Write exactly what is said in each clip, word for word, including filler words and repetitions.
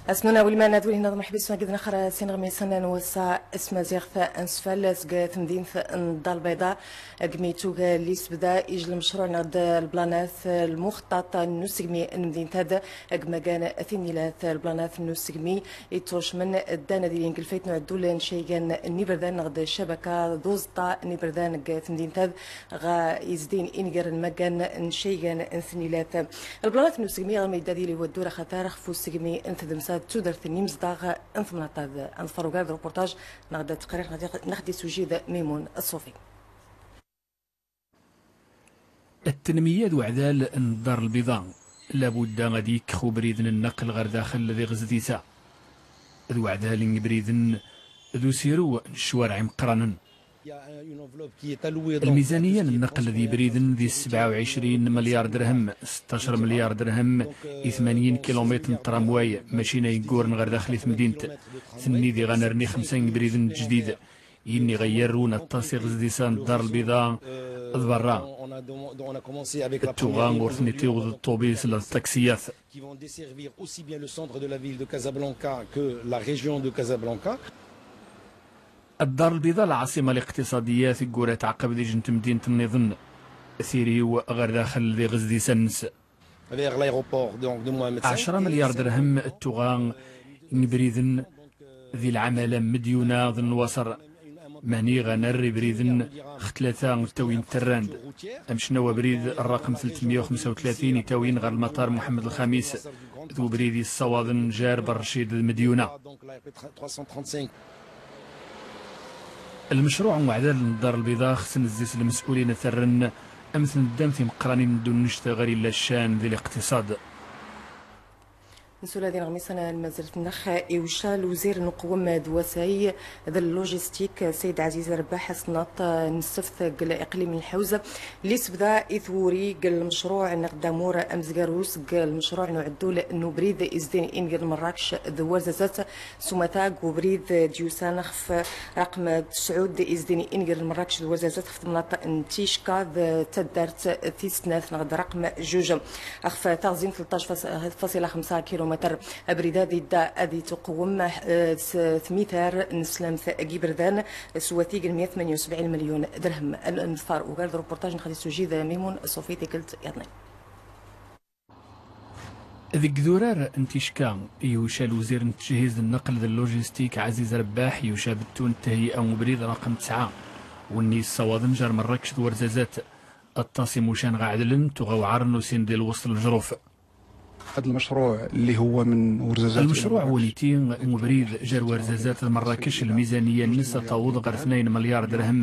Asnuna wulman ad wulin ad mḥbis magid naxra sin ɣmisan n wassa s tmaziɣt. Ansfal sg tmdint n ddar lbiḍa, gmi tuga li sbda ij lmcruɛ nɣd lblanat lmuxṭaṭ n usgmi n mdint ad, gmagan tinilat lblanat n usgmi ittucmn ddan ad ilin g lfayt n uɛddul n caygan n ibrdan nɣd ccabaka d uẓṭa n ibrdan g tmdint ad, ɣa izdin ingr n maggan n caygan n tnilat. Lblanat n usgmi ɣ ma idda d ili waddur axatar xf usgmi n tdmsa d tudrt n imzdaɣ n tmnaṭ ad. Anḍfr ugar d rupuṛṭaj nɣd tqrir nɣd isujid mimun ṣṣufi. Tnmya d uɛdal n ddar lbiḍa, labudda ad ikkx ubrid n nnql ɣr daxl d iɣzdisa d uɛdal n ibriden d usirew n ccwarɛ imqqranen. Lmizaniyya n nnql d ibriden di ssebɛa u ɛcrin mlyar drhm, sṭṭacr mlyar drhm i tmanyin kilumitr n tramway, macin a iggurn ɣr daxl i tmdint. Tnnid iɣ a nrni xmsa n ibriden n tjdid, inni ɣa iyarrun aṭas iɣzdisa n ddar lbiḍa d barra. Tuɣa ur tn-itiwḍ ṭṭubis la d ṭṭaksiyat. Qui vont desservir aussi bien le centre de la ville de Casablanca que la région de Casablanca. Ddar lbiḍa lɛaṣima liqtiṣadiyya tiggura tɛaqb d ij n tmdint nniḍen, tiriw ɣr daxl d iɣzdisa-nns. Vers l'aéroport, donc, de Mohamed cinq. Ɛcra mlyar drhm tuɣa n ibriden di lɛamala n mdyuna d nnwaṣr. Mani ɣa nrr ibriden x tlata ttawin trrand. Amcnaw abrid rraqm tlatmya u xmsa u tlatin itawin ɣr lmaṭar Muḥmmed Lxamis d ubrid issawaḍn jar Berrcid d mdyuna. Lmcruɛ n uɛdal n ddar lbiḍa xsn zzis lms'ulin a t-rrn am tnddamt imqqranin n ddunnct ɣr illa ccan di liqtiṣad. Nsula din ɣmisan n lmazirt-nnex, iwca lwzir n uqwm d wasay d llugistik Sayd Ɛziz Rbaḥ asnaṭ n ssebt g liqlim n lḥewz, li sbda i twuri g lmcruɛ n ɣddamur amzgarus g lmcruɛ n uɛddul n ubrid izdin ingr n Mṛṛakc d Warzazat, s umata g ubrid d-yusan xf raqm tesɛud izdin ingr n Mṛṛakc d Warzazat xf tmnaṭ n Ticka d taddart tis snat nɣd raqm juj. Xf taɣzi n tleṭṭac fasila xmsa kilumitr. Abrid ad idda ad ituqwm s tmitar n slamt g ibrdan s watig n mya tmanya u sebɛin mlyun drhm. Nḍfar ugar d rupuṛṭaj nxdi sujid Mimun Ṣufi tikklt yaḍnin. Deg idurar n Ticka, yuca lwzir n tejhiz d nnql d llugistik Ɛaziz Rbaḥ, yuca bettun n tehyi'a n ubrid raqm tesɛa, wenni yessawaḍn jar Mṛṛakc d Warzazat. Aṭas imucan ɣa ɛdln, tuɣa wɛrn usin di lwsṭ n lejruf. هذا المشروع اللي هو من ورزازات إلى مراكش. Lmecṛuɛ waniti n ubrid jar Warzazat d Mṛṛakc, lmizaniyya-nnes a tawweḍ ɣer tnayen melyar drhem.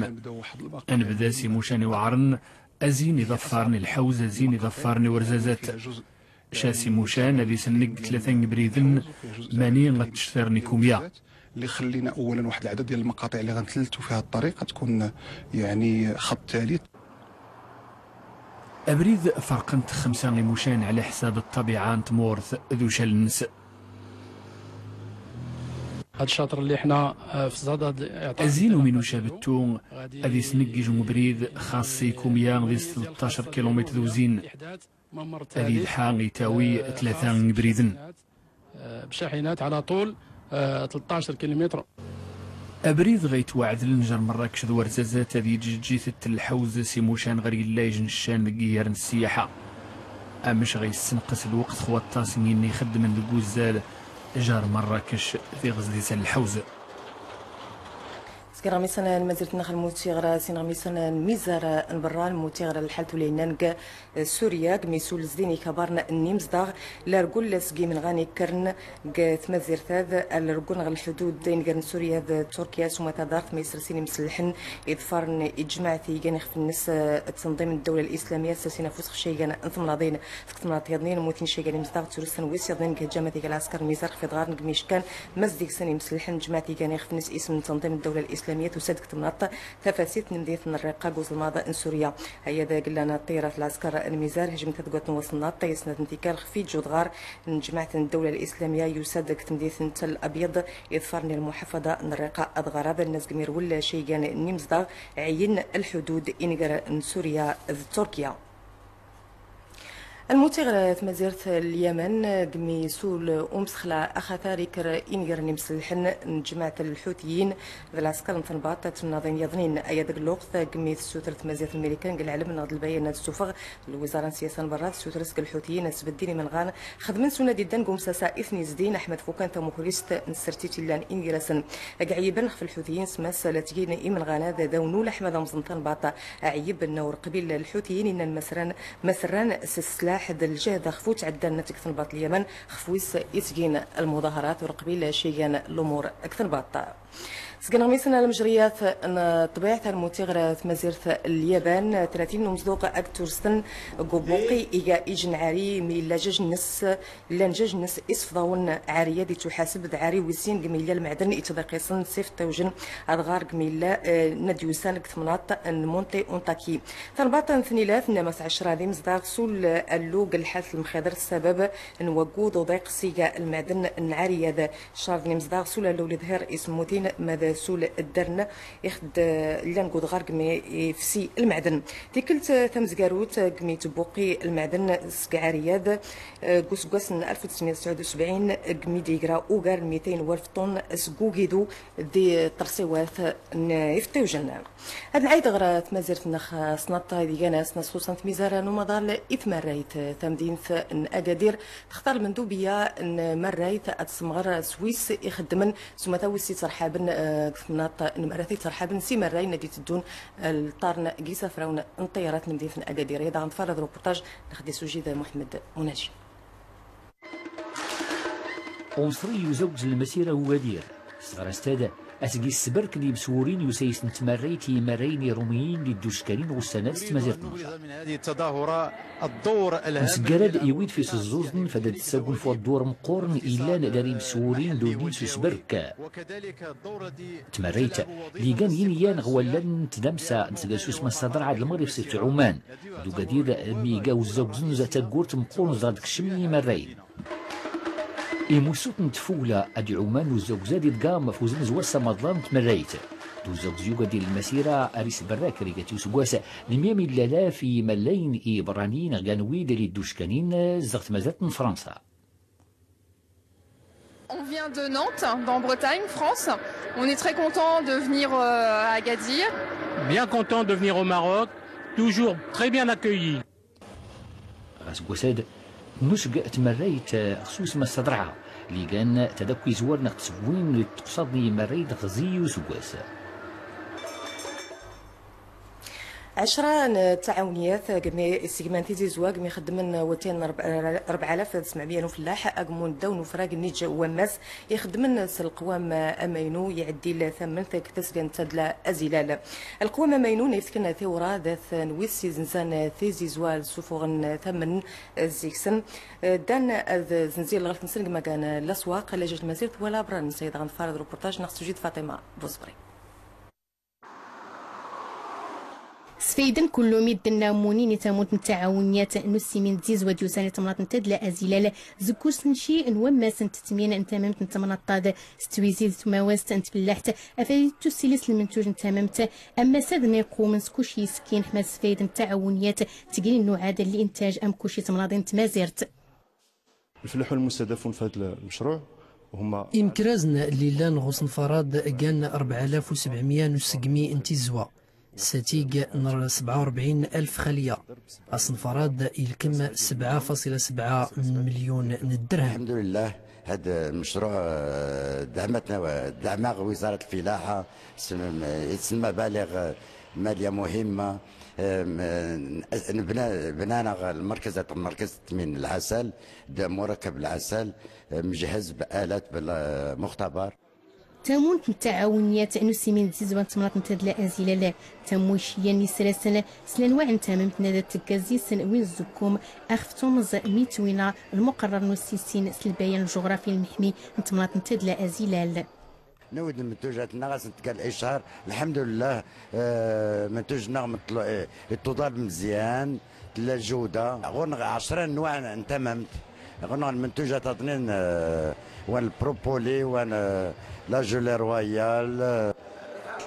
Anbda s imucan iweɛṛen, azin iḍaffarn i lḥewz, azin iḍaffarn i Warzazat. Ca s imucan ad isnegg tlata n ibriden, mani ad ttctirn ikumya. اللي خلينا أولا واحد العدد ديال المقاطع اللي غنثلثوا فيها الطريق، غتكون يعني خط ثالث. Abrid ferqen-t xemsa imucan ɛla ḥsab ṭṭabiɛa n tmurt d ucal-nnes. هاد الشاطر اللي حنا، آه، في الزهد هاد يعطي Azin uminuc abettu ad isneggij ubrid xas ikumya di tleṭṭac kilumitr d uzin. Ad idḥa itawi tlata n ibriden. بشاحنات على طول، آه، تلتاشر كيلومتر. Abrid ɣa itwaɛdlen jar Mṛṛakc d Warzazat ad iǧeǧǧ itett lḥewz s imucan ɣer yillaj n ccan deg iyyar n ssiyaḥa. Amec ɣa issenqes lweqt x waṭas n yinna ixeddmen deg uzzal jar Mṛṛakc d iɣezdisan n lḥewz. Seg iɣmisan n tmazirt-nneɣ lmuti ɣer sin iɣmisan n mizar n berra, lmuti ɣer lḥalt ulaynan g Surya, g misul zdin ikabarn n imezdaɣ, largul seg imenɣan ikkren g tmazirt-ad, largun ɣer lḥudud ingr n Surya d Turkya, s umata ḍart ma isrsin imsellḥen iḍfarn ijmaɛt igan ixf-nnes, eh, tanḍim n ddawla lislamya, ssasin afus xf caygan n temnaḍin. Deg temnaḍt yaḍnin, mmutin caygan imezdaɣ d turust n wis yaḍnin g hejjamat iga lɛaskar n mizar xf iḍɣarn g mickan, mazd deg-sen imsellḥen, jmaɛt igan ixf-nnes isem n tanḍim n ddawla lislamya, tusa-d deg temnaḍt tafasit n mdint n Rriqa g uẓlmaḍ n Surya. Aya d-glan ṭṭirat lɛaskar n mizar, hejjmt ad gwat n waṣnnaṭ, yasnat n tikkal xf ijj uḍɣar n jmaɛt n ddawla lislamya, yusa-d deg tmdint n Tel Abyad, iḍfarn i lmuḥafaḍa n Rriqa. Ad ɣarad nnas g mirwel caygan n imezdaɣ, ɛyin lḥudud ingr n Surya d Turkya. Lmutiɣ tmazirt n lyaman gmi sul umsxla axatar ikr ingrn imslḥn n jmaɛt lḥutiyin d lɛskr n tnbaḍt tnnaḍin yaḍnin, aya dg lluɣt gmi tsutr tmazirt n mirikan g lɛlm nɣd lbayan ad sufɣ. Lwiẓara n syasa n brra tsutr sg lḥutiyin asbddin imenɣan xdmn s unadi ddan g umsasa itn izdin aḥmad fukan tamukrist n srt itillan ingrasn g ɛyibn xf lḥutiyin smas la tgin imenɣan ad dawnul aḥmad amẓn tnbaḍt. Ɛyib n ur qbil lḥutiyin innan masran masran s slaḥ d ljhd xf utɛddan n tgtnbaḍt lyaman xf wis itgin lmuḍahrat ur qbil cigan lumur gtnbaḍt. Sgnɣ misn lmjriyat n ṭbiɛt lmutiɣ tmazirt lyaban tratin n umẓduɣ agturstn g ubuqi iga ijnɛari mi illa jjnns llan jjnns isfḍawn ɛari ad ittuḥasb d ɛari wisin gmi illa lmɛdn itḍiqisn sif tawjn. Adɣar gmi illa n ad yusan g tmnaḍt n munti untaki. Tanbaḍt n tnilat n amas ɛcra d imẓdaɣ sul allu g lḥat lmxidr ssabab n waggud uḍiq s iga lmɛdn n ɛari ad. Ccar d imẓdaɣ sul allu lidhir ismmutin mad sul ddrn ixd llan g uḍɣar gmi ifsi lmɛdn. Tikklt tamzgarut gmi tbuqi lmɛdn sg ɛari ad g usggas n alf u tesɛmya tesɛa u sebɛin gmi d-igra ugar n mitay n walf ṭṭun sg ugidu di trsiwat n ifṭiwjn. Ad nɛayd ɣr tmazirt nx snat igan asn sxuṣan tmizar n umaḍal i tmarrayt. Tamdint n agadir txtar lmndubiya n marrayt ad tsmɣr s wis ixddmn s umata wis itrḥabn g tmnaḍt n marrat itrḥabn s imarrayn ad itddun lṭarn g isafrawn n ṭṭyarat n mdint n agadir. Aya daɣ nḍfar d rupuṭaj nx d isujid muḥmd munaji. Umṣri yuzawz lmasira ugadir sɣrastad asg issbrk d imswurin yusayis n tmarrayt i imarrayn irumiyin d idduckanin ɣ ussanad s tmazirt n msggarad iwid f isẓẓuẓn fad ad tsagunfu ddur mqqurn illan dar imswurin d uddin s usbrk. Tmarrayt d igan yinyan ɣ wallan n tdamsa n tgasus ma ssaḍrɛa d lmɣrib s tɛuman d ugadir mi iga uzzawgzn za taggurt mqqurn zɣ ad kcmn imarrayn. Imusut n tfugla ad iɛuman uzzawgzad idga mafuzn zwas amaḍlan n tmarrayt d uzzawgz yugadin lmasira ar isbrrak rigat i usgwas d mya millalaf i imallayn ibraniyin ɣ ganwid l idduckanin zɣ tmazart n fransa. On vient de Nantes, en Bretagne, France. On est très content de venir euh, à Agadir. Bien content de venir au Maroc, toujours très bien accueilli. Ɣas gwasad nusg tmarrayt xsus ma ssaḍrɛa ligan tadakwi zwar nɣ tsgwin d tqsaḍ n imarrayt xzi usgwas. Ɛecra n tɛawniyat gmi isgman tizizwa gmi xeddmen watin rbɛalaf d smeɛmiya n ufellaḥ agmun ddaw n ufrag n ij wammas ixeddmen s lqwam amaynu iɛeddil tammnt g tasgant tadla azilal. Lqwam amaynu n iftken tiwra dat n wis izenzan tizizwa l sufuɣen tammen ziksn ddan ad zenzil lɣalf nsn gmagan laswaq lajaj lmazirt wala abrar nsayid ɣ nfar d ruportaj nɣ sujid fatima. Busbri. Sfaydn kullu middn n ammunin i tamunt n tɛawniyat n ussimin d zizwa d yusan i tmnaḍt n tadla azilal zggus n ci n wammas n ttmin n tamamt n tmnaḍt-ad s twizi d tmawast n tfellaḥt afad ittussilis lmntuj n tamamt. Ammas ad nqumn s kuci iskin ḥma sfayd n tɛawniyat tgri n uɛad n lintaj am kuci tmnaḍin n tmazirt. الفلاحون المستهدفون في هذا المشروع وهم imkrazn lli llan ɣ uṣnfar-ad gan rbɛalaf u sebɛmya n usgmi n tizwa. Satig n rbɛa u rbɛin alf xalya. Aṣnfar-ad ilkm sebɛa faṣila sebɛa n mlyun n dderham. الحمد لله، هذا المشروع دعمتنا، دعمه وزارة الفلاحة، يتسمى بالغ مالية مهمة. بنانا المركز، مركز تمين العسل، مركب العسل مجهز بآلات بالمختبر. Tamunt n tɛawniyat n usimin d zizwa n tmnaḍt n tadla azilal tammuy ciyya n yisrasen s lanwaɛ n tamamt n ad tgga zis n win zukkum axf tumẓ mi twina lmuqrrar n usisin s lbayan ljuɣrafi lmeḥmi n tmnaḍt n tadla azilal. Nawid lmentujatin-nneɣ ad sent-tga liccar. Lḥemdullah, lmentuj-nneɣ ittuḍal mezyan, tella ljewda. Ɣur-neɣ ɛecra n nnwaɛ n tamamt. Ɣur-neɣ lmentuj ad aḍnin, wa n lpropoli, wa n la gelée royale.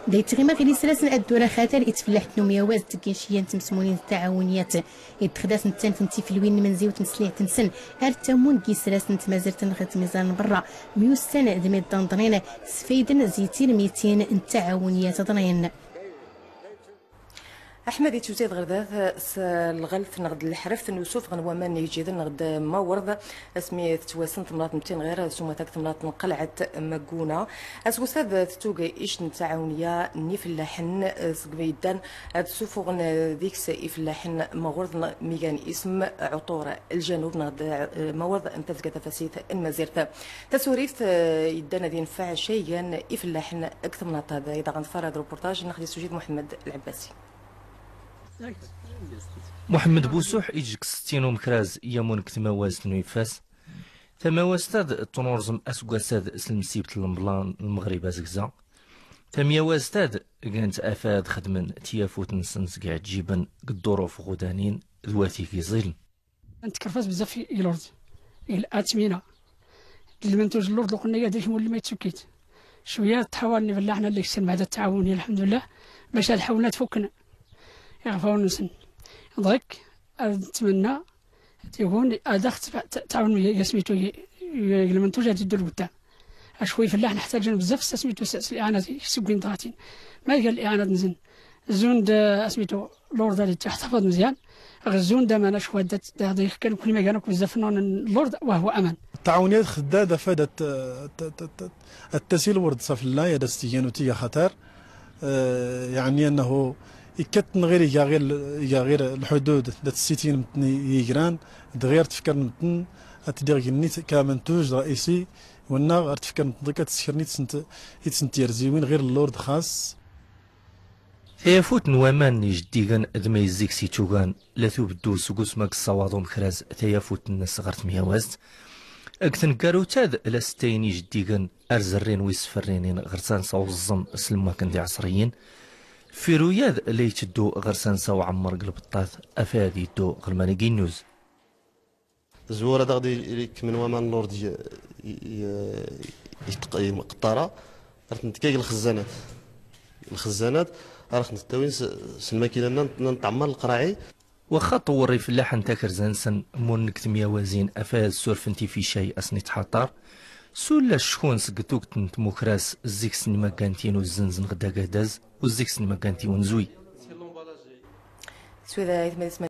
Dayt tɣima ɣ-isras n-addura xatar itfellaḥ-tn umyawaz tgin ciyya n-tmsmunin d-taɛawniyat. Itxdas n-tanf n-tiflwin n-menzi u-tmsliɛt-nsen ar-tammun g-isras n-tmazrt n-ɣ-tmiẓra n-berra myussan d-middan ḍnin sfaydn zi tirmitin n-taɛawniyat ḍnin. Aḥmed itwzid ɣer dat s-lɣelt nɣd-lḥreft n-usufɣ n-waman n-ijdiden nɣd-mawrḍ. Asmi tettwassen temnaḍt n-tinɣir s-umata g-temnaḍt n-qlɛt maguna. Aswus-ad tettug ict n-taɛawniya n-ifellaḥen seg-mi iddan ad-ssufuɣen deg-s ifellaḥen mawrḍ n-migan ism ɛuṭur ljanub nɣd-mawrḍ n-tazga tafasit n-mazirt. Tasurift iddan ad-infeɛ caygan ifellaḥen g-temnaḍt-ad. Iḍaɣ n-tfara d-ruportaj nɣd-isujid muḥemmed lɛebbasi. Muḥemmed busuḥ ijj g-settin umekraz yamun g-tmawazt n-uyeffas. Tamawazt-ad tnurzem asggas-ad s-lmsibt n-lmḍla n-lmeɣrib azgza. Tamyawazt-ad gant afad xedmen tyafut-nsen seg-iɛǧiben g-ḍḍuruf ɣudanin d-watig iẓiln. Ntkerfas bzzaf i-lurd, i-l-atmina d-lmentuj n-lurd luqnna yadrik mulli ma itsukkit. Cwiya tḥawal n-ifellaḥen alli ksen mɛda ttɛawuni lḥamdullah. Bac ad-ḥawlna tfukkn iɣfawn-nsen. Ḍik ad-ntmenna tigun ad-aɣ-tɛawn yasmitu g-lmentuj ad-iddu l-gudda. Acku ifellaḥen ḥtaǧen bzzaf s-asmitu s-liɛanat isggwin dɣatin. Ma iga liɛanat-nsen? Zund asmitu lurd ad-ittaḥtafḍ mzyan. Ɣ-zund aman acku ad-dd-iɣkan kuni ma igan akk bzzaf n-lurd wahwa aman. Ttɛawniyat xdda d-afad ad-tasi lurd saflla ad-as-tigan utig axatar. Yaɛni annahu ikkatten ɣir iga ɣir lḥudud d-at-ssitin mtn i-igran d-ɣir tfkar mtn. Ad-tdiɣ gnnit kamentuj raisi. Wannaɣ ar tfkar mtn ḍik ad-tskirn i-tsnt-yerziwin ɣir lurd xas. Tayafut n-waman n-ijeddigen d-ma izzik s-itugan la tubddu seg usma g-ssawaḍ umekraz tayafut-nnes ɣer tmyawazt. G-tneggarut-ad la stetten ijeddigen ar zerrin wi-sferrinin ɣer tansa uẓẓem s-lmwaken d-iɛṣriyin. Firu-yad la iteddu ɣer tansa uɛemmer g-lbeṭṭat afayad iddu ɣer lmaniginnuz. Zwur ad-aɣ-d-ikmen waman n-lurd i-i-i-i-qeṭṭara. Ar tntkag lxzzanat. Lxzzanat ar aɣ-tntawin s-lmakina-nna n-tɛemmar lqraɛi. Waxxa ṭwwr ifellaḥen takrza-nsen murn g-tmyawazin afayad ssurfen tificay asn-itḥaṭar. Sulla cckunn sg-tugt n-tmukras zzik-s n-imaggantin uzznzn ɣ-dagadaz uzzik-s n-imaggantin uzwi.